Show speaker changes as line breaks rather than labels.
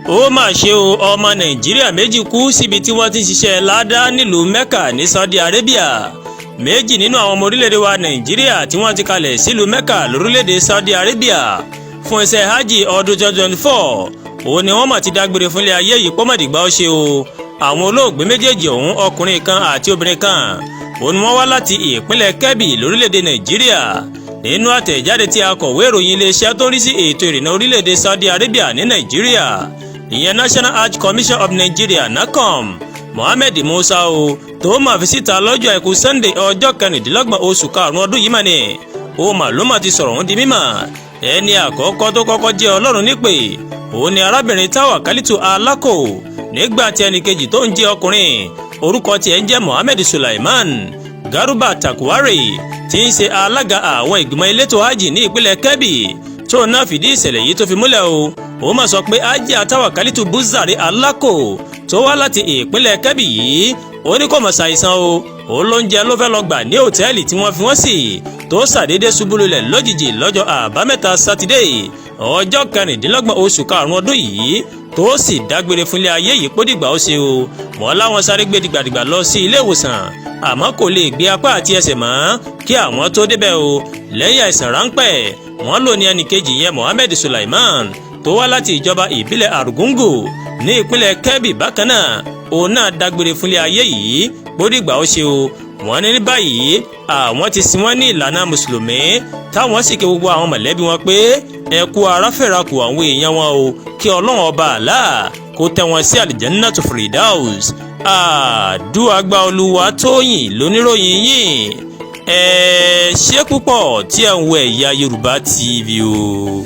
Ó mà ṣe o, ọmọ Nàìjíríà 2 kú síbi tí wọ́n ti ń ṣiṣẹ́ ládá nílùú Mecca ní Saudi Arabia. 2 nínú àwọn ọmọ orílẹ̀-èdè wa Nàìjíríà tí wọ́n ti kalẹ̀ sílùú Mecca lórílẹ̀-èdè Saudi Arabia fún iṣẹ́ hajj ọdún 2024, òun ni wọ́n mà ti dágbére fúnlé ayé yìí pọ́mọ̀dìgbà ó ṣe o. Àwọn olóògbé méjèèjì ọ̀hún, ọkùnrin kan àti obìnrin kan, òun ni wọ́n wá láti ìpínlẹ̀ Kebbi lórílẹ̀-èdè Nàìjíríà. Nínú àtẹ̀jáde tí akọ̀wé ìròyìn iléeṣẹ́ tó ń rí sí ètò ìrìnnà orílẹ̀-èdè Saudi Arabia ní Nàìjíríà, ìyẹn National Hajj Commission of Nigeria, NACOM, Mohammed Musa o, tó máa fi síta lọ́jọ́ àìkú Sunday, ọjọ́ 26 oṣù karùn-ún ọdún yìí mà ní, ó mà ló mà ti sọ̀rọ̀ ọ̀hún di mímọ̀. Ẹni àkọ́kọ́ tó kọ́kọ́ jẹ́ Ọlọ́run nípè, òun ni arábìnrin Táwàkálítù Alákò, nígbà tí ẹnì kejì tó ń jẹ́ ọkùnrin, orúkọ tiẹ̀ ń jẹ́ Mohammed Sulaiman Garuba Takuwari, tí ń ṣe alága àwọn ìgbìmọ̀ elétò hajj ní ìpínlẹ̀ Kebbi, tó náà fìdí ìṣẹ̀lẹ̀ yìí tó fi múlẹ̀ o. Ó máa sọ pé Hajia Táwàkálítù Buzari Alákò tó wá láti ìpínlẹ̀ Kebbi yìí, ó ní kò mọ̀ ṣàìsàn o, ó lóúnjẹ ló fẹ́ lọ gbà ní òtẹ́ẹ̀lì tí wọ́n fi wọ́n sí, tó ṣàdédé ṣubú lulẹ̀ lójijì lọ́jọ́ àbámẹ́ta Sátidé, ọjọ́ 26 oṣù karùn-ún ọdún yìí, tó sì dágbére fúnlé ayé yìí pódìgbà ó ṣe o. Wọ́n láwọn sáré gbé dìgbàdìgbà lọ sí ilé ìwòsàn, àmọ́ kò lè gbé apá àti ẹsẹ̀ mọ́ kí àwọn tó débẹ̀ o. Lẹ́yìn àìsàn ráńpẹ́, wọ́n lò ní ẹnì kejì yẹn, Mohammed Sulaiman, tó wá láti ìjọba ìbílẹ̀ Argungu ní ìpínlẹ̀ Kebbi bákan náà, òun náà dágbére fúnlé ayé yìí pódìgbà ó ṣe o. Wọ́n ní ní báyìí, àwọn ti sin wọ́n ní ìlànà mùsùlùmí, táwọn sì ké gbogbo àwọn mọ̀lẹ́bí wọn pé ẹ kú aráfẹ́rakù àwọn èèyàn wọn o, kí Ọlọ́run ọba àlá kó tẹ́ wọn sí àlìjẹ́nnà Firdaus. Àdúràgbà Olúwa Tóyìn lóníròyìn yìí. Ẹ ṣé púpọ̀ tí ẹ̀ ń wo Ẹ̀yà Yorùbá TV o.